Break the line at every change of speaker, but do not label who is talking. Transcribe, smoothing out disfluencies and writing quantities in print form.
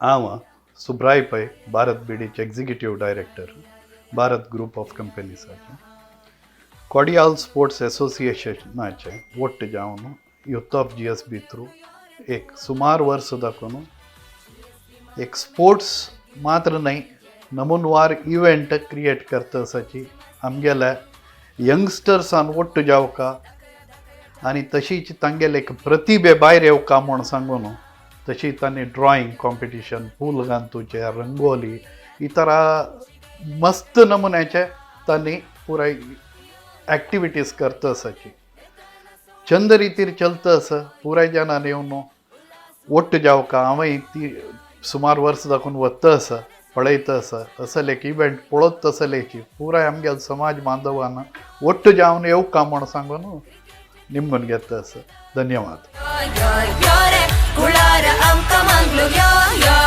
हांव सुब्राय पै, भारत बिडीचे executive director, Bharat group of कंपनीसाचे. कोडियाल स्पोर्ट्स एसोसिएशनाचे ಒಟ್ಟು जावन youth of GSB through एक सुमार वर्स दाखोवन एक स्पोर्ट्स मात्र न्हय, नमुनवार इव्हेंट क्रिएट करता आसाची. आमगेल्या यंगस्टर्सान ಒಟ್ಟು जावका आनी तशीच तांगेले एक प्रतिभे भायर येवका म्हूण सांगून तशी तांणी ड्रॉइंग कॉम्पिटिशन, फूल घालतुचे, रंगोली, इतर मस्त नमुन्याचे तांणी पुराय ॲक्टिविटीज करता आसाची. चंद रितीर चलता आसा. पुराय जाणान येवन ಒಟ್ಟು जावका. हांवूय ती सुमार वर्स दाखोवन वता आसा, पळयता आसा. असले एक इव्हेंट पळोवत तसलेची पुराय आमगेले समाज बांधवान ಒಟ್ಟು जावन येवका म्हूण सांगून निमगून घेता आसा. धन्यवाद.
Yo, yore, kulara amka manglu yo yo.